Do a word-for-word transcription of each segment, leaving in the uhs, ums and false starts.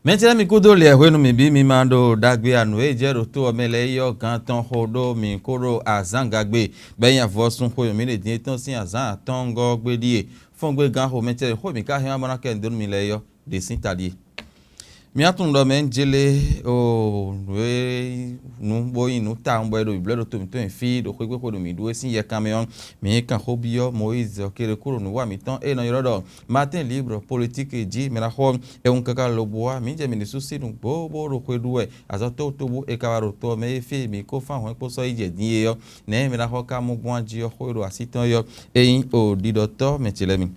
Mɛ ce lɛ́ɛ mi kúdó lɛ hwenu mǐ bí mi ma ɖo ɖagbe anu e jɛ ɖo to ɔ́ mɛ lɛ́ɛ yi ɔ́ gán tɔn xo ɖó mǐ kó ɖo azǎngagbe, bɔ é nyí avɔsun xweyǐmí ɖě dín é tɔ́n sín azǎn atɔ́ɔ́ngɔ́ gbe ɖíe. Fɔ́ngbégán xo mɛ ce lɛ́ɛ xó mǐ ka hɛn wá bó ná kɛ nǔ dó nú mi lɛ́ɛ yi ɔ́ ɖě sín ta ɖíe. Mía tunwun ɖɔ mɛ jlé o nǔ e nǔ bó nyí nǔ tawun bɔ è ɖo bǐblɔ́ ɖo to mǐtɔn nyi fí ɖo xwé gbe xwenu mǐ ɖu é sín yɛ kanmɛ ɔ́, mǐ kan xó byɔ́ Mɔyízi ɔ́ kele kúɖo nǔ wa mǐtɔn e nɔ ylɔ́ ɖɔ Matín Libre Politíki jí mɛ ná xɔ. Ewun káká lobo wá mǐ jɛ mǐ ɖésú sí nǔgbó bó ɖo xwe ɖu wɛ azɔ̌ tóbútóbú è ka wá ɖo to ɔ́ mɛ é fí e mǐ kó fán hwɛ̌n kpó sɔ́ yi jɛ din é ɔ́, nɛ̌ mɛ ná xɔ ka mɔ gbɔn ají ɔ́ xó e ɖo así tɔn é ɔ́, é nyí o ɖiɖɔtɔ́ mɛ ce lɛ́ɛ mi.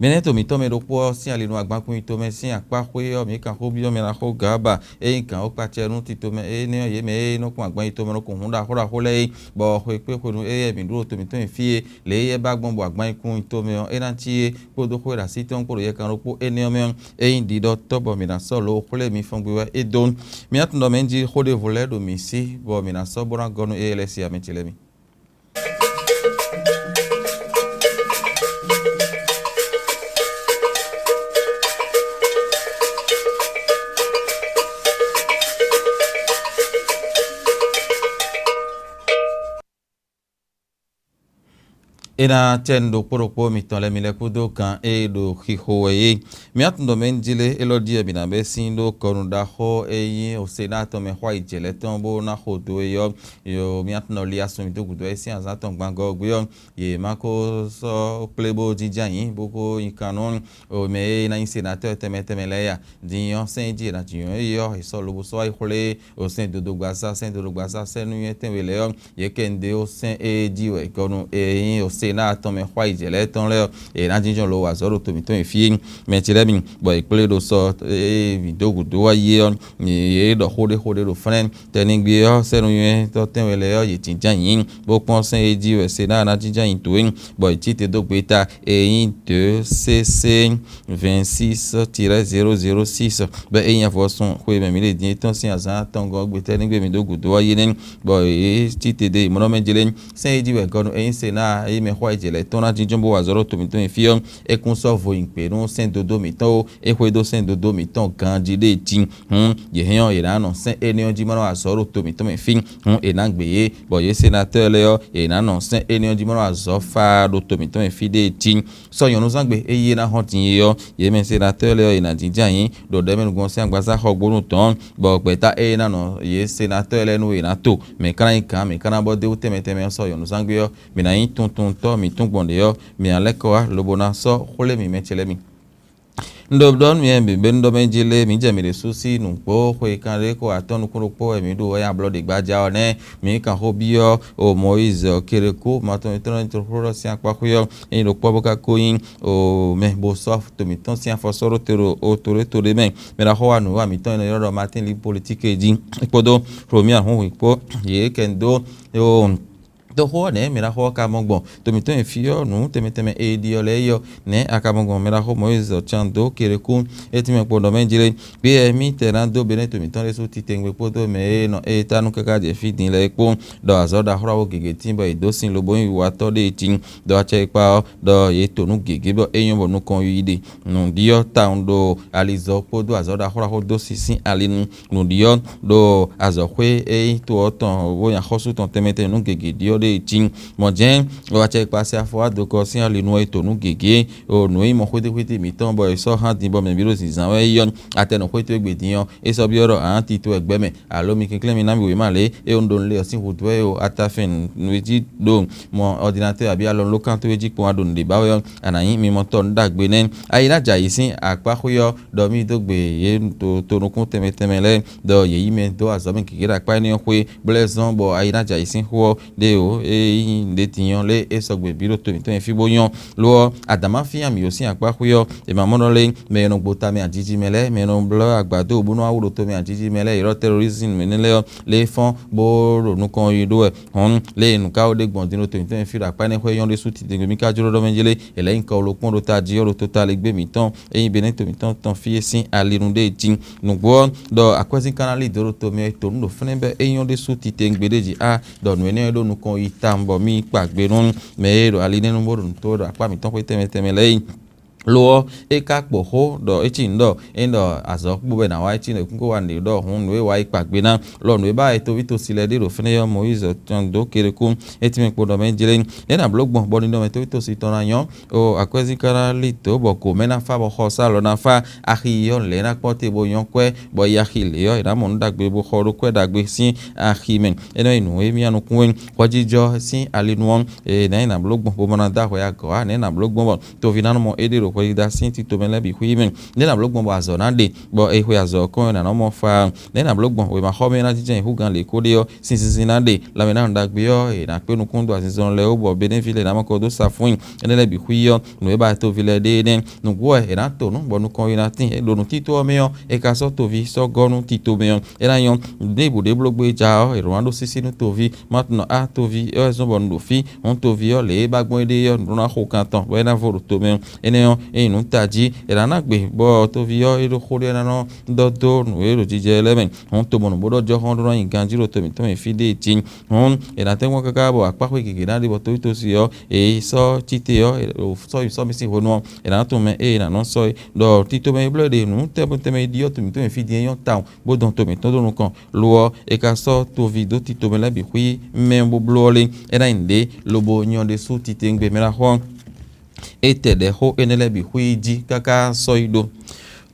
Mɛnɛ́ to mǐtɔn mɛ ɖokpó ɔ́ sín ali nú agbankún nyi tomɛ sín akpá xwé ɔ́, mǐ kan xó byɔ́ mɛ ná xó gǎ ba. Ényí gǎn ó kpacɛ nú tito mɛ énɛ́ ɔ́, yě mɛ e nɔ kpɔ́n agban nyi tomɛ nɔ kɔn hǔn ɖaxó ɖaxó lɛ́ɛ é, bɔ xwe kpé xwenu éyɛ́ mǐ ɖu ɖo to mǐtɔn nyi fí é, lě e é ba gbɔn bɔ agban nyi kún nyi tomɛ ɔ́, é ná cí é kpódó xwé ɖo así tɔn kpó ɖo yɛ kan ɖokpó énɛ́ ɔ́ mɛ ɔ́, ényí ɖiɖɔtɔ́ bɔ mǐ ná sɔ́ lǒ xwlé mi fɔ́n gbé wɛ é dó. Mǐ ná tunwun ɖɔ mɛ nyi jí xó ɖěvo lɛ́ɛ ɖo mǐ sí, bɔ mǐ ná sɔ́ bó ná gɔ́ nú éyɛ́ lɛ́ɛ se ǎ, mɛ ce lɛ́ɛ mi. É ná cɛ nu ɖokpó ɖokpó mitɔn lɛ́ɛ mi lɛ́ kúdó gan e ɖo xixo wɛ é. Mǐ atundɔ mɛ ní jlé élɔ́ jí wɛ mǐ ná bɛ́ sín ɖó kɔnu ɖaxó e nyí Osená tɔn mɛ xó ayijɛ̌ lɛ́ɛ tɔn bó ná xo do é ɔ́, yo mǐ atundɔ li asun mǐ dó gǔdo é sín azǎn tɔn gbangɔ ɔ́ gbé ɔ́, yě ma ko sɔ́ kplé bó jínjɔ́n ayǐ bó ko nyi kan nú mɛ e ná nyí senatɔ́ɔ tɛnmɛ tɛnmɛ lɛ́ɛ ya. Din ɔ́, sɛ́n e jí è nǎ jǐ nyɔ̌ é ɔ́, è sɔ́ lobo sɔ́ wá yi xwlé o sɛ́n dodogbaza, sɛ́n dodogbaza, sɛ́n nú nyɔ́ tɛnwe lɛ́ɛ ɔ́, yě kɛ nu ɖe ó sɛ́n e jí wɛ gɔ́ nú e nyí o Senáa tɔn mɛ xó ayijɛ lɛ́ɛ tɔn lɛ́ɛ ɔ́, è nǎ jínjɔ́n lo wa azɔ̌ ɖo to mǐtɔn e fí é nyí mɛ ce lɛ́ɛ mi, bɔ è kplé ɖo sɔ e mǐ dó gǔdo wá yi é ɔ́, yě ɖɔ xó ɖé xó ɖé ɖo flɛ́n. Tɛnigbe ɔ́, sɛ́nuyɔ́tɔ́ tɛnwe lɛ́ɛ ɔ́, yě jínjɔ́n ayǐ, bó kpɔ́n sɛ́n e jí wɛ Senáa ná jínjɔ́n ayǐ dó é, bɔ è cí te dó gbeta e nyí deux C C vingt-six tiret zéro zéro six, bɔ é nyí avɔsun xwe e mɛ mǐ ɖe din é tɔn sín azǎn atɔngɔ́ gbetɛ́ ní gbé mǐ dó gǔdo ɔ́ yi nɛ́, bɔ é cí te dó yi mɔ̌ nɔ́ mɛ jlé. Sɛ́n e jí wɛ gɔ́ nú é nyí Senáa e mɛ xó ayijɛ lɛ́ɛ tɔn ná jínjɔ́n bó wa azɔ̌ ɖo to mǐtɔn nyi fí ɔ́, é kún sɔ́ vo nyi gbě nú sɛ́n dodó mǐtɔn ó. É xwedó sɛ́n dodó mǐtɔn ganjí ɖée jí. Hǔn yě hɛn ɔ́, yě ná nɔ sɛ́n énɛ́ ɔ́ jí ma nɔ wa azɔ̌ ɖo to mǐtɔn mɛ fí. Hǔn è nǎ gbe yě, bɔ yě senatɔ́ɔ lɛ́ɛ ɔ́, yě ná nɔ sɛ́n énɛ́ ɔ́ jí ma nɔ wa azɔ̌ fá ɖo to mǐtɔn mɛ fí ɖée jí. Sɔ nyɔ̌nuzángbe e yi é ná hɔn din é ɔ́, yě mɛ senatɔ́ɔ lɛ́ɛ ɔ́, yě ná jínjɔ́n ayǐ ɖo ɖɛ̌mɛnúgbɔ́nsɛ́n agbaza xɔ gbónú tɔn, bɔ gbɛ̌ta e ná nɔ yě senatɔ́ɔ lɛ́ɛ nú è nǎ to mɛ̌ ka ná nyí gǎn, mɛ̌ ka ná bɔ dó wú tɛnmɛ tɛnmɛ ɔ́ sɔ nyɔ̌nuzángbe ɔ́, mǐ ná nyí tuntuntɔ́ mǐtɔn gbɔn ɖě ɔ́, mǐ ná lɛ́ kɔ wá lobo ná sɔ́ xwlé mǐ mɛ ce lɛ́ɛ mi. Un ɖo ɖɔ nú mi bǐ bónú ɖɔ mɛ jí lé, mǐ jɛ mǐ ɖésú sí nǔgbó xwe kanɖé ko atɔ́ nukún ɖokpó wɛ mǐ ɖo wɛ nyi ablɔ ɖě gbájá ɔ́ nɛ́. Mǐ kan xó byɔ́ o Mɔyízi ɔ́, Keleku ma tɔn mitɔn e jló xó ɖɔ sín akpá xwé ɔ́, ényí ɖokpó ɔ́ bó ka ko nyí o mɛ bo sɔ́ to mǐtɔn sín afɔ sɔ́ ɖó te ɖo o to ɖé to ɖé mɛ. Mɛ ɖaxó wa nǔwiwa mǐtɔn e nɔ ylɔ́ ɖɔ Matín Libre Politíki é jí kpódó Hlomia Hunhun kpó yě kɛ dó o Toxo ɔ́, nɛ̌ mɛ ɖaxó ɔ́ ka mɔ gbɔn? To mǐtɔn e fí ɔ́, nǔ tɛnmɛ tɛnmɛ e ɖi ɔ́ lɛ́ɛ yi ɔ́, nɛ̌ a ka mɔ gbɔn? Mɛ ɖaxó Mɔyízi ɔ can dó Keleku, é tínmɛ kpo ɖɔ mɛ jlé. Gbé yɛ mì tɛ ná dó benɛ́ to mǐtɔn ɖésú titewungbe kpódó mɛ e nɔ e ta nú káká jɛ fí din lɛ́ɛ kpó, ɖɔ azɔ̌ ɖaxó ɖaxó gěgé tín bɔ è dó sin lobo nyí wiwatɔ́ ɖé e jí, ɖɔ acɛ e kpa ɔ́, ɖɔ yě to nǔ gěgé bɔ é nyɔ́ bɔ nukɔn yiyi ɖe. Nǔɖiɖɔ tawun ɖo alizɔ́ kpódó azɔ̌ ɖaxó ɖaxó dó sín sín ali nu. Nǔɖiɖɔ ɖo azɔ̌xwé e nyí to ɔ́ tɔn bó nyi axɔ́sú tɔn tɛnmɛ tɛnmɛ nú gěgé ɖiɖɔ ɖé e cí. Mɔ̌ jɛ́n, ɖo acɛ e kpa se afɔ wá dokɔ sín ali nu ɔ́, è to nǔ gěgé, ɖo nǔ e nyí mɔxwétíxwétí mǐtɔn bɔ è sɔ́ hán din bɔ mɛ bǐ ɖo zǐnzán wɛ é yi ɔ́, atɛnǔxwé towe gbe din ɔ́, é sɔ́ byɔ́ ɖɔ ǎ tito wɛ gbɛ́ mɛ, alo mi kɛnklɛ́n mi ná mì wěma lě e un ɖo nǔ le ɔ́ sín hǔ dó wɛ é o, atafɛn nǔ e jí ɖo mɔ ɔdinatɛ́ abǐ alɔnulókan towe jí kpɔ́n wá ɖo nǔɖé ba wɛ ɔ́, a nǎ nyí mimɔtɔ́ nǔ ɖagbe nɛ́. Ayi ná jɛ ayǐ sín akpá xwé ɔ́, ɖɔ mì dó gbe yě to tonukún tɛnmɛ tɛnmɛ lɛ́ɛ, ɖɔ yě yí mɛ dó azɔ̌ mɛ gěgé ɖo akpá énɛ́ ɔ́ xwé, bó lɛ́ zɔ́n bɔ ayi ná jɛ ayǐ sín xó ɔ́ ɖe o, é nyí nǔɖé din ɔ́ lé é sɔgbe bǐ ɖo to mǐtɔn e fí bó nyɔ́. Lo ɔ́, Adǎma fí nyi amǐ yǒ sín akpá xwé ɔ́, è ma mɔ nɔ lé mɛ e nɔ gbo tamɛ ajiji mɛ lɛ́ɛ, mɛ e nɔ blɔ́ agbǎdo bó nɔ wá wú ɖo tomɛ ajiji mɛ lɛ́ɛ, yě ɖɔ tɛ́rorizmu mɛ nɛ́ lɛ́ɛ ɔ́, lé fɔ́n bó ɖo nukɔn yi ɖó wɛ. Hɔn lé nǔ ka wó ɖe gbɔn din ɖo to mǐtɔn e fí ɖo akpá énɛ́ xwé nyɔ́ ɖésú titewungbe mì ka jló ɖɔ mɛ jlé, è lɛ̌ nyi kɔ wlo kpɔ́n ɖo tají ɔ́ ɖo totaligbé mǐtɔn, ényí Benɛ́to mǐtɔn tɔn fí e sín ali nu ɖée jí. Nǔgbó ɔ́, ɖɔ akwɛ́zín ka ná lí dǒ ɖo to mɛ e to nǔ ɖo fɛ́nɛ́ bɛ́ é nyɔ́ ɖésú titewungbe ɖé jí á, ɖɔ nǔ énɛ́ ɔ́ ɖó nukɔn yi tawun bɔ mì yi kpa gbe nú mɛ e ɖo ali nɛ́ nu bó ɖo nǔ tó wɛ ɖo akpá mǐtɔn xwé tɛnmɛ tɛnmɛ lɛ́ɛ yi. Lo ɔ́, é ka kpo xó ɖɔ é cí nǔ ɖɔ é ɖɔ azɔ̌ kpo bɔ è nǎ wá é cí nǔ e kún ko wá nǔɖé ɖɔ hǔn nǔ e wá yi kpa gbe ná. Lɔ nǔ e ba e toví tosi lɛ́ɛ ɖe ɖo fínɛ́ ɔ́, Mɔyízi tɔn dó keɖekún é tínmɛ kpo ɖɔ mɛ jlé. Nɛ̌ nǎ bló gbɔn bɔ ninɔmɛ toví tosi tɔn ná nyɔ́? O akwɛ́zín ka ná lí dǒ bɔ gǒ mɛ ná fá bɔ xɔsá lɔ ná fá. Axi yɔ́ lɛ̌ ná kpɔ́ te bó nyɔ́ kwɛ́, bɔ yi axi lě ɔ́, è nǎ mɔ nǔ ɖagbe bó xɔ ɖó kwɛ́ ɖagbe sín axi mɛ. É nɔ nyí nǔ e mì nukún e hwɛjijɔ sín ali nu ɔ́, è nǎ nyi nǎ bló gbɔn bó ma ná dó ahwɛ agɔ̌ ǎ, nɛ̌ nǎ bló gbɔn bɔ toví ná nɔ mɔ éɖée ɖo hwɛyídá sín tito mɛ lɛ́ɛ bǐ xwí mɛ. Nɛ̌ nǎ bló gbɔn bɔ azɔ̌ ná ɖe, bɔ è xwe azɔ̌ kɔn ɔ́, è nǎ nɔ mɔ fa? Nɛ̌ nǎ bló gbɔn wěmaxɔmɛ ná jínjɔ́n ayǐhúngán lě kó ɖe ɔ́, sin zinzin ná ɖe, lanmɛ ná nɔ ɖagbe ɔ́, è nǎ kpé nukún dó azinzɔnnɔ lɛ́ɛ wú, bɔ Benɛ́ví lɛ́ɛ ná mɔ ko dó sa fún nyi. Énɛ́ lɛ́ɛ bǐ xwí ɔ́, nǔ e ba toví lɛ́ɛ ɖe énɛ́. Nǔgbó wɛ è nǎ to nǔ, bɔ nukɔn ɔ́ yi ná tín. Ɖo nǔtítɔ́ ɔ́ mɛ ɔ́, è ka sɔ́ toví sɔ́ gɔ́ nú tito mɛ ɔ́, é ná nyɔ́. Ɖěbǔ ɖě bló gbé ja ɔ́, è nɔ wá ɖó sísí nú toví. Má tunɔ á toví ɔ́ wɛ zɔ́n bɔ un ɖo fí, hǔn toví ɔ́ lě e ba gbɔn éɖée ɔ́, nǔɖó ná xo kan tɔn, bɔ é ná vo ɖo to mɛ. Énɛ́ ɔ́, é nyí nǔ tají, è nǎ ná gbe, bɔ toví ɔ́ é ɖó xó ɖé ná nɔ ɖɔ dó nǔ e ɖo jijɛ lɛ́ɛ mɛ. Hǔn tomɔnǔ bó ɖɔ jɔxɔ́n ɖó ná nyi ganjí ɖo to mǐtɔn mɛ fí ɖée jí. Hǔn è nǎ tɛ́nkpɔ́n káká bɔ akpáxwé gěgé ná ɖe bɔ toví tosi ɔ́, è yi sɔ́ cíte ɔ́, è ɖo sɔ́ yi sɔ́ mì sín hwenu ɔ́, è nǎ tunwun mɛ ée è nǎ nɔ sɔ́ é, ɖɔ tito mɛ e bló è ɖe nǔ tɛnmɛ tɛnmɛ e ɖi ɔ́, to mǐtɔn mɛ fí din é nyɔ́ tawun, bó dɔn to mǐtɔn dó nukɔn. Lo ɔ́, è ka sɔ́ toví dó tito mɛ lɛ́ɛ bǐ xwí mɛ bó bló ɔ́ lé, é ná nyí nǔɖé, lobo nyɔ ɖésú titewungbe mɛ ná xɔ. É tɛ ɖɛ̌ xó énɛ́ lɛ́ɛ bǐ xwí jí káká sɔ́ yi ɖó.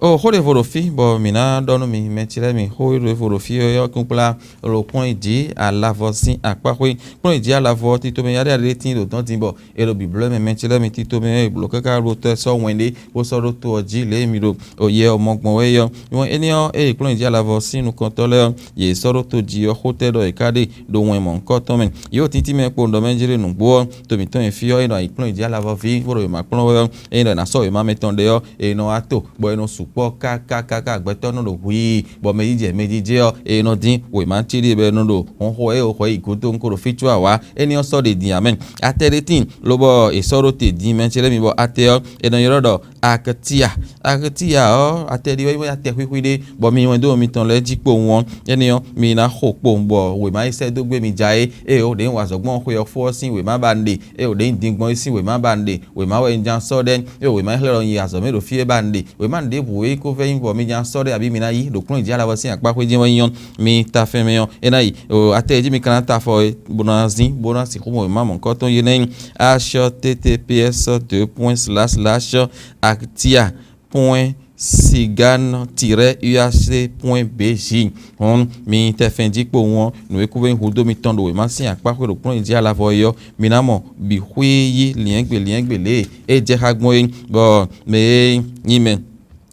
O xó ɖěvo ɖo fí, bɔ mǐ ná ɖɔ nú mi, mɛ ce lɛ́ɛ mi, xó ɖěvo ɖo fí ɔ́ kún kplá ɖo kplɔ́n yi jǐ alavɔ sín akpá xwé. Kplɔ́n yi jǐ alavɔ ɔ́, tito mɛ yaɖé yaɖé tíin ɖo dɔ̌n din, bɔ è ɖo bǐblɔ́ mɛ, mɛ ce lɛ́ɛ mi, tito mɛ e blǒ káká ɖó tɛ́ sɔ́ wɛn ɖé, bó sɔ́ ɖó to ɔ́ jí lě e mi ɖo o yɛ ɔ́ mɔ gbɔn wɛ é ɔ́. Nyɔ̌ énɛ́ ɔ́, ée kplɔ́n yi jǐ alavɔ sín nukɔntɔ́ lɛ́ɛ ɔ́, yě sɔ́ ɖó to jí ɔ́, xó tɛ́ ɖɔ è ká ɖe ɖo wɛn mɔ̌hunkɔtɔn mɛ. Yě ɖo títí mɛ kpo ɖɔ mɛ jlé nǔgbó ɔ́, to mǐtɔn e fí ɔ́, é nɔ ayǐ kplɔ́n yi jǐ alavɔ ví, bó ɖo wěma kplɔ́n wɛ ɔ́, ényí ɖɔ è nǎ sɔ́ wěma mɛtɔn ɖe ɔ́, è nɔ wá to, bɔ è nɔ sukpɔ́ kákákáká, gbɛtɔ́ nɔ ɖo hwii, bɔ mɛ yi jɛ mɛ jijɛ ɔ́, è nɔ dín wěma céɖée bɔ è nɔ ɖo hɔnxɔ e xɔ yi gǔdo nú ko ɖo fí có awǎ, énɛ́ ɔ́ sɔ́ ɖe din ǎ mɛ. Atɛ ɖé tíin, lobɔ è sɔ́ ɖó te din mɛ ce lɛ́ɛ mi, bɔ atɛ ɔ́, è nɔ ylɔ́ ɖɔ Aktia. Aktia ɔ́, atɛ ɖi wɛ nyí atɛ xwíxwí ɖé, bɔ mi wɛn dó mitɔn lɛ́ɛ jí kpowun ɔ́, énɛ́ ɔ́, mi ná xo kpowun, bɔ wěma e sɛ́ dó gbé mi ja é, ée ò ɖě nyí wǎzɔ́gbɔn xwe ɔ́ fó ɔ́ sín wěma ba un ɖe, ée ò ɖě nyí dingbɔn é sín wěma ba un ɖe, wěma wɛ un ján sɔ́ ɖɛ́, ée wěma e xlɛ́ ɖɔ un yi azɔ̌ mɛ ɖo fí é ba un ɖe, wěma ɖěbǔ e ko vɛ́ nyí bɔ mi ján sɔ́ ɖɛ́ abǐ mi ná yí ɖo kplɔ́n yi jí alavɔ sín akpá xwé jí wɛ nyí ɔ́, mi ta fɛn mɛ ɔ́, é ná yi. O, atɛ e jí mi ka ná ta afɔ é, bó ná zín, bó ná sixú mɔ wěma mɔ̌hunkɔtɔn yi nɛ́ nyí H T T P S deux points slash slash Actia point sigan tiret U A C point B J. Hɔn mi tɛ fɛn jí kpowun ɔ́, nǔ e kúvɛ́ nyí hudó mitɔn ɖo wěma sín akpá xwé ɖo kplɔ́n yi jí alavɔ é ɔ́, mi ná mɔ bǐ xwíí yí lyɛ̌ngbe lyɛ̌ngbe lě e é jɛ xá gbɔn é, bɔ mɛ e nyí mɛ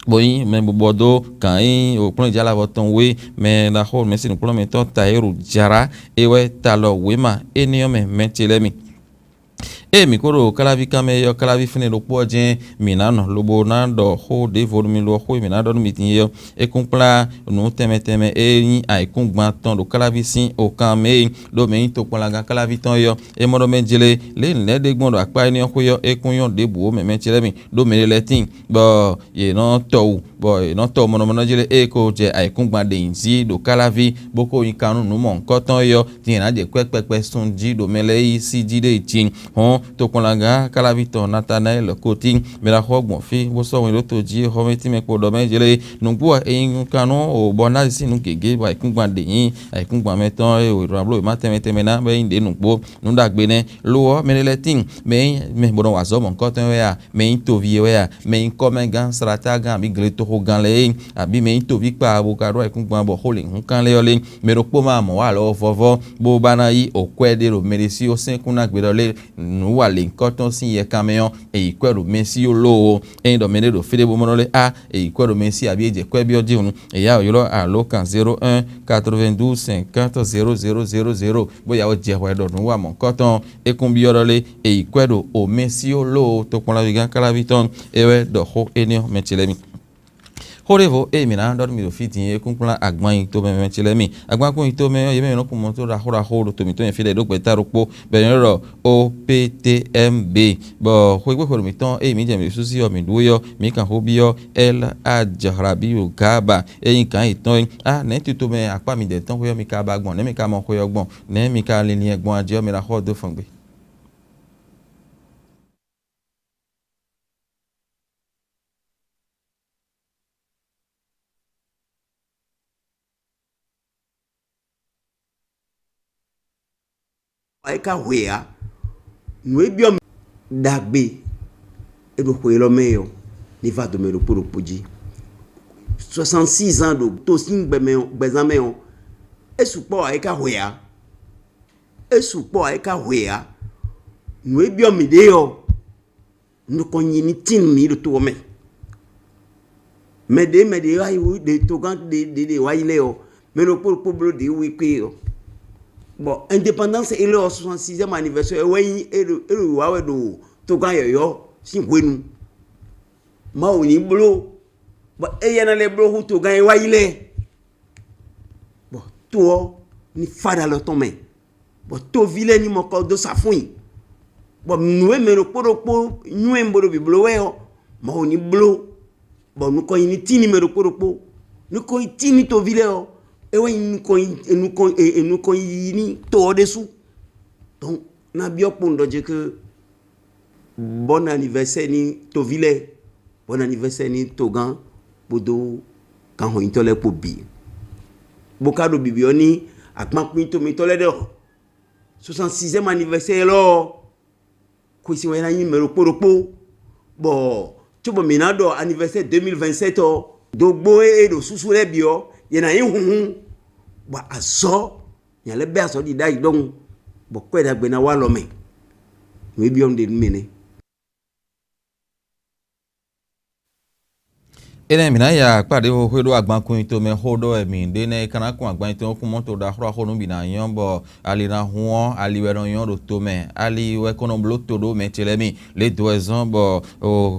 bó nyí mɛ bɔbɔ dó gǎn e nyí kplɔ́n yi jí alavɔ tɔn wú é, mɛ ɖaxó mɛ̌si nǔkplɔ́nmɛtɔ́ Tayiru Jara é wɛ ta lɔ wěma énɛ́ ɔ́ mɛ, mɛ ce lɛ́ɛ mi. Ée mǐ ko ɖo káláví kan mɛ é ɔ́, káláví fínɛ́ ɖokpó ɔ́ jɛ́n mǐ ná nɔ, lobo ná ɖɔ xó ɖěvo nú mi lo ɔ́, xó e mǐ ná ɖɔ nú mi din é ɔ́, é kún kplá nǔ tɛnmɛ tɛnmɛ e nyí ayǐkúngban tɔn ɖo káláví sín okan mɛ e ɖó mɛ nyí tokpɔnlagán káláví tɔn é ɔ́, é mɔ ɖɔ mɛ jlé lě nǔ lɛ́ɛ ɖe gbɔn ɖo akpá énɛ́ ɔ́ xwé ɔ́, é kún nyɔ́ ɖěbǔ ó mɛ mɛ ce lɛ́ɛ mi, ɖó mɛ ɖé lɛ́ɛ tíin, bɔ yě nɔ tɔ wǔ, bɔ yě nɔ tɔ mɔnɔmɔnɔ jlé, ée ko jɛ ayǐkúngban ɖe nyi jí ɖo káláví, bó ko nyi kan nú nǔ mɔ̌hunkɔtɔn é ɔ́, din è nǎ jɛ kwɛ́ kpɛkpɛ sun jí ɖo mɛ lɛ́ɛ yí sí jí ɖe jí. Hɔn tokpɔnlagán káláví tɔn Natanayɛ́li kó tín, mɛ ɖaxó ɔ́ gbɔn fí, bó sɔ́ wɛn ɖó to jí, xɔ́mɛtínmɛ kpo ɖɔ mɛ jlé. Nǔgbó ɔ́, è nyi nukannú o bɔ ná zí nǔ gěgé, bɔ ayǐkúngban ɖě nyí ayǐkúngban mɛtɔn e è ɖo ná bló wěma tɛnmɛ tɛnmɛ ná, bɔ é nyí ɖě nǔgbó. Nǔ ɖagbe nɛ́. Lo ɔ́, mɛ ɖé lɛ́ɛ tíin, mɛ e nyí mɛ bó nɔ wa azɔ̌ mɔ̌hunkɔtɔn wɛ a? Mɛ e nyí toví wɛ a? Mɛ e nyí kɔ́mɛgán, slátágán, abǐ gletoxogán lɛ́ɛ é, abǐ mɛ e nyí toví kpa bo ka ɖó ayǐkúngban bɔ xó lě húnkan lɛ́ɛ ɔ́ lé? Mɛ ɖokpó ma mɔ wǎ lɔ vɔ́vɔ́, bó ba ná yí okwɛ́ ɖé ɖo mɛ ɖé sí ó sɛ́nkún ná gbe ɖɔ lé nǔ wa lěhunkɔtɔn sín yɛkan mɛ ɔ́, è yi kwɛ́ ɖo mɛ sí ó lóo. Ényí ɖɔ mɛɖé ɖo fí ɖé bó mɔ ɖɔ lé á, è yi kwɛ́ ɖo mɛ sí abǐ è jɛ kwɛ́ byɔ́ jí hǔn, è yá wǒ ylɔ́ alǒkan zéro un quatre-vingt-douze cinquante zéro zéro zéro zéro, bó ya wó jɛ hwɛ ɖɔ nǔ wa mɔ̌hunkɔtɔn. É kún byɔ́ ɖɔ lé, è yi kwɛ́ ɖo omɛ sí ó lóo tokpɔnlaví gán káláví tɔn, é wɛ ɖɔ xó énɛ́ ɔ́ mɛ ce lɛ́ɛ mi. Xó ɖěvo e mǐ ná ɖɔ nú mi ɖo fí din é kún kplán agban nyi tomɛ mɛ ce lɛ́ɛ mi. Agban kún nyi tomɛ ɔ́, yě mɛ e nɔ kún mɔ tó ɖaxó ɖaxó ɖo to mǐtɔn nyi fí ɖé ɖó gbɛ̌ta ɖokpó, bɔ è nɔ ɖɔ O P T M B. Bɔ xwégbé xwenu mǐtɔn e mǐ jɛ mǐ ɖésú sí ɔ́, mǐ ɖu é ɔ́, mǐ kan xó byɔ́ Ɛl Ajrabiyu Gaaba e nyí gǎn yětɔn é. Á, nɛ̌ tito mɛ akpá midɛɛ tɔn xwé ɔ́ mi ka ba gbɔn? Nɛ̌ mi ka mɔ xwé ɔ́ gbɔn? Nɛ̌ mi ka linlin ɛ gbɔn a jí ɔ́, mi ná xɔ dó fɔn gbe? É ka hwe ǎ. Nǔ e byɔ́ mì ɖagbe e ɖo xwe élɔ́ mɛ ɔ́, ní vá do mɛ ɖokpó ɖokpó jí. Soixante-six ans ɖo to sín gbɛzán mɛ ɔ́, é sukpɔ́ ǎ, é ka hwe ǎ. É sukpɔ́ ǎ, é ka hwe ǎ. Nǔ e byɔ́ mì ɖě ɔ́, nukɔn nyi ní tín mǐ ɖo to ɔ́ mɛ. Mɛ ɖě mɛ ɖě wá yi ɖe togán ɖe ɖe ɖe wá yi lɛ́ɛ ɔ́, mɛ ɖokpó ɖokpó bló ɖě wú kwé ɔ́. Bɔ indépendance élɔ́ ɔ́, soixante-sixième anniversaire wɛ nyí é ɖo é ɖo wá wɛ ɖo togán yɔ̌yɔ́ sín hwenu. Mawu ní bló bɔ éyɛ́ ná lɛ́ bló hú togán e wá yi lɛ́ɛ. Bɔ to ɔ́ ní fá ɖo alɔ tɔn mɛ, bɔ toví lɛ́ɛ ní mɔ kɔ dó sa fún i, bɔ nǔ e mɛ ɖokpó ɖokpó nywɛ́ bo ɖo bǐbló wɛ ɔ́, Mawu ní bló bɔ nukɔn yi ní tín nú mɛ ɖokpó ɖokpó. Nukɔn yi tín nú toví lɛ́ɛ ɔ́, é wɛ nyí nukɔn yi nukɔn e nukɔn yiyi nú to ɔ́ ɖésú. Donc ná byɔ́ kpowun ɖɔ jɛ ke, bon anniversaire nú toví lɛ́ɛ, bon anniversaire nú togán kpódó kanxɔnyitɔ́ lɛ́ɛ kpó bǐ. Bó ka ɖo bibyɔ́ nú agbankúnnyitɔ́ mitɔ́ lɛ́ɛ ɖɔ soixante-sixième anniversaire lɔ ɔ́, xwesivɔ́ ná nyí mɛ ɖokpó ɖokpó, bɔ cóbɔ mǐ ná ɖɔ anniversaire deux mille vingt-sept ɔ́, dógbó e ɖo súsú lɛ́ɛ bǐ ɔ́, yě ná nyí hunhun, bɔ azɔ̌ nya lɛ́ bɛ́ azɔ̌ ɖi ɖ'ayǐ ɖɔhun, bɔ kwɛ́ ɖagbe ná wá alɔ mɛ. Nǔ e byɔ́ un ɖe nú mì nɛ́. Énɛ́ mǐ ná ya akpá ɖěvo xwé ɖó agbankun nyi tomɛ xó ɖɔ wɛ mǐ ɖe nɛ́ é ka ná kún agban nyi tomɛ kún mɔ́ to ɖaxó ɖaxó nú bǐ ná nyɔ́ bɔ ali ná hun ɔ́, ali wɛ nɔ nyɔ́ ɖo tomɛ, ali wɛ kɔn nɔ bló to ɖó mɛ ce lɛ́ɛ mi. Lě dó wɛ zɔ́n bɔ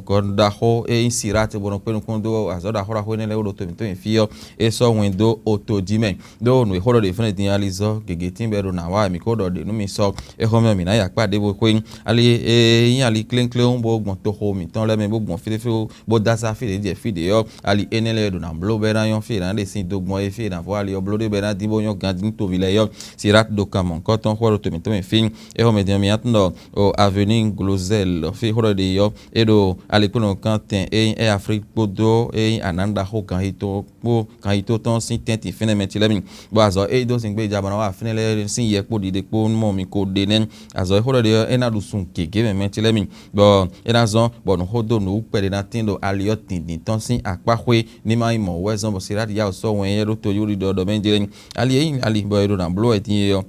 gɔ̌n ɖaxó e nyí Sirat bɔ nɔ kpé nukún dó azɔ̌ ɖaxó ɖaxó énɛ́ lɛ́ɛ wú ɖo to mǐtɔn nyi fí ɔ́, é sɔ́ wɛn dó oto jí mɛ. Ɖó nǔ e xó ɖɔ ɖě fɛ́nɛ din alizɔ́ gěgé tín bɔ é ɖo nǎ wa wɛ mǐ ko ɖɔ ɖě nú mi sɔ. Éhɔ́mɛ ɔ́, mǐ ná yi akpá ɖěvo xwé. Ali e nyí ali klénkléwún bó gbɔn toxo mǐtɔn lɛ́ɛ mɛ bó gbɔn fíɖéfíɖó bó dó asá fí ɖě jɛ fí ɖě ɔ́, ali énɛ́ lɛ́ɛ ɖo nǎ bló bɔ é ná nyɔ́ fí è nǎ ɖe sín dó gbɔn é fí è nǎ vɔ́ ali ɔ́ bló ɖé bɔ é ná dín bó nyɔ́ ganjí nú toví lɛ́ɛ ɔ́. Sirat ɖo kan mɔ̌hunkɔtɔn xó ɔ́ ɖo to mǐtɔn mɛ fí. Éhɔ́mɛ din ɔ́, mǐ ná tunwun ɖɔ o avenue Glozel fí xó ɖɔ ɖe ɔ́, é ɖo alikpónɔkantɛn e nyí Air Afrique kpódó e nyí anǎ ɖaxó ganxitɔ́ kpó kanyitótɔn sín tɛ́ntin fínɛ́ mɛ ce lɛ́ɛ mi, bɔ azɔ̌ e dó zǐngbe ja bɔ ná wa fínɛ́ lɛ́ɛ sín yɛ kpó ɖiɖe kpó mɔ mi ko ɖe nɛ́. Azɔ̌ e xó ɖɔ ɖe ɔ́, é ná ɖu sun gěgé mɛ mɛ ce lɛ́ɛ mi, bɔ é ná zɔ́n bɔ nǔxódó nǔwú kpɛɖé ná tín ɖo ali ɔ́ dǐndín tɔn sín akpá xwé ní ma nyí mɔ̌ wú wɛ zɔ́n bɔ Siláti yá wǔ sɔ́ wɛn éyɛ́ ɖó toyíwúɖiɖɔ ɖɔ mɛ jlé. Ali e nyí ali bɔ è ɖo ná bló wɛ din é ɔ́,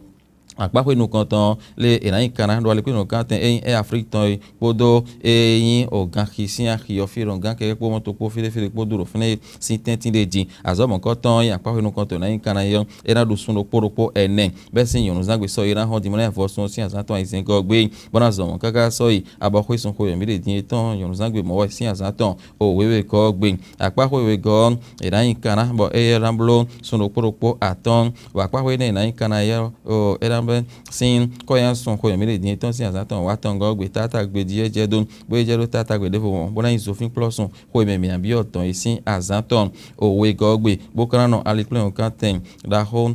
akpáxwé nukɔntɔn lé è nǎ nyi kanna ɖo alixwé nukɔntɔn e nyí Air Afrique tɔn é kpódó e nyí òganxi sín axi ɔ́ fí ɖɔngán kɛkɛ́ kpó mɔto kpó fíɖéfíɖé kpó dó ɖo fínɛ́ sín tɛ́ntin ɖé jí. Azɔ̌ mɔ̌kɔtɔn e nyí akpáxwé nukɔntɔn ná nyi kanna é ɔ́, é ná ɖu sun ɖokpó ɖokpó ɛnɛ, bɛ́ sín nyɔ̌nuzángbe sɔ́ é ná hɔn din bó ná yi vɔ sun ɔ́ sín azǎn tɔn ayizɛ́ngɔ́ ɔ́ gbé, bó ná zɔn mɔ̌ káká sɔ́ yi abɔxwé sun xwe mǐɖě din e tɔn nyɔ̌nuzángbe mɔ̌ wɛ sín azǎn tɔn o wěwegɔ́ ɔ́ gbe. Akpáxwé wegɔ́ ɔ́, è nǎ nyi kanna bɔ éyɛ́ ná bló sun ɖokpó ɖokpó atɔ́ɔ́n, bɔ akpáxwé énɛ́ è nǎ nyi kanna éyɛ́ ɔ́, é ná bɛ́ sín kɔ́nyasun xwe mǐɖě din e tɔn sín azǎn tɔn wǎtɔngɔ́ gbe tátágbe jí é jɛ dó, bó é jɛ ɖó tátágbe ɖěvo mɔ̌, bó ná nyi zofínkplɔ́sun xwe mɛ mǐ ná byɔ́ dɔn e sín azǎn tɔn o wegɔ́ gbe, bó ka ná nɔ alikplɛ́nwúnkantɛn ɖaxó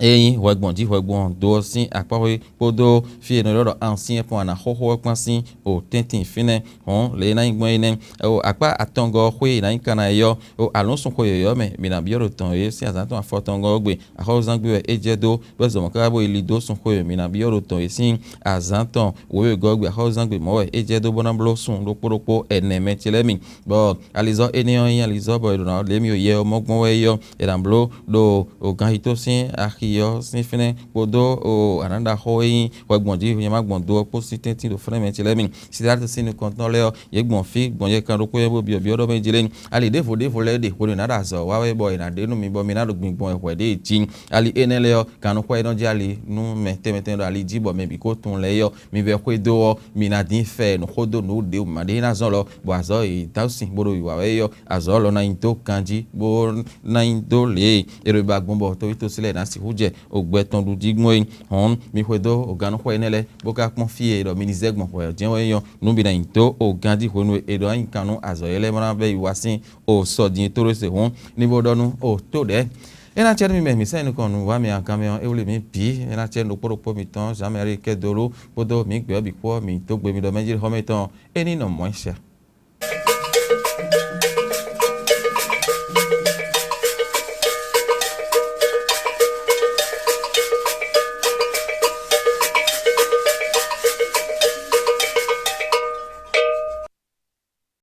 e nyí hwɛgbɔn jí hwɛgbɔn do ɔ́ sín akpáxwé kpódó fí e è nɔ ylɔ́ ɖɔ ansyɛ́n kpɔ́n ana xóxó ɔ́ kpán sín o tɛ́ntin fínɛ́. Hɔ̌n lě e ná nyí gbɔn é nɛ́. O akpá atɔngɔ́ ɔ́ xwé e è nǎ nyi kanna é ɔ́, o alǔnsun xwe yɔ̌yɔ́ mɛ mǐ ná byɔ́ ɖo tɔn e sín azǎn tɔn afɔtɔngɔ́ ɔ́ gbe. Axɔ́súzángbe wɛ é jɛ dó, bɔ é zɔ mɔ̌ káká bó yi li dó sun xwe e mǐ ná byɔ́ ɖo tɔn e sín azǎn tɔn wěwegɔ́ gbe axɔ́súzángbe mɔ̌ wɛ é jɛ dó bó ná bló sun ɖokpó ɖokpó ɛnɛ mɛ ce lɛ́ɛ mi. Bɔ alizɔ́ énɛ́ ɔ́ nyí alizɔ́ bɔ è ɖo ná lě mì ɖo yɛ ɔ́ mɔ gbɔn wɛ é ɔ́, è nǎ bló ɖo ganxitɔ́ sín axi ɔ́ sín fínɛ́ kpódó anǎɖaxó e nyí hwɛgbɔn jí nyɛ má gbɔn do ɔ́ kpó sín tɛ́ntin ɖo fínɛ́ mɛ ce lɛ́ɛ mi. Siláti sín nukɔntɔn lɛ́ɛ ɔ́, yě gbɔn fí gbɔn yɛ kan ɖokpó yɛ bó byɔ̌byɔ́ ɖɔ mɛ jí lé. Ali ɖěvo ɖěvo lɛ́ɛ ɖe hwenu ná ɖo azɔ̌ wa wɛ bɔ è nǎ ɖe nú mi bɔ mi ná ɖo gbingbɔn wɛ hwɛ̌ ɖě jí. Ali énɛ́ lɛ́ɛ ɔ́, gannúxɔ e nɔ jɛ ali nú mɛ tɛnmɛ tɛnmɛ ɖo ali jí bɔ mɛ bǐ ko tunwun lɛ́ɛ é ɔ́, mi vɛ xwedó ɔ́, mi ná dín fɛ nǔxódó nǔɖé ma ɖé ná zɔn lɔ, bɔ azɔ̌ e dǎ sin bó ɖo wiwa wɛ é ɔ́, azɔ̌ lɔ ná nyi dó ganjí bó ná nyi dó lě e è ɖo ba gbɔn bɔ toví tosí lɛ́ɛ ná sixú jɛ ogbɛ tɔn ɖu jí gbɔn é. Hɔ̌n mi xwedó gannúxɔ énɛ́ lɛ́ɛ bó ka kpɔ́n fí e è ɖɔ mi ní zɛ gbɔn hwɛ ɔ́ jɛ́n wɛ é nyɔ́, nú mi ná nyi dó o ganjí hwenu e è ɖɔ ná nyi kan nú azɔ̌ élɔ́ ná bɛ́ yi wá sín o sɔ din e tóɖó se hǔn ní bó ɖɔ nú o tó ɖɛ̌. É ná cɛ nú mi mɛ mǐ sɛ́n nukɔn nǔ wá mi agan mɛ ɔ́, é wlí mǐ bǐ. É ná cɛ nú ɖokpó ɖokpó mitɔn Jean-Marie Kɛdolú kpódó mǐ gbě ɔ́ bǐ kpó ɔ́, mǐ dó gbe mi ɖɔ mɛ̌ jí xɔ́mɛ tɔn ɔ́, é ní nɔ mɔ̌ yi sɛ.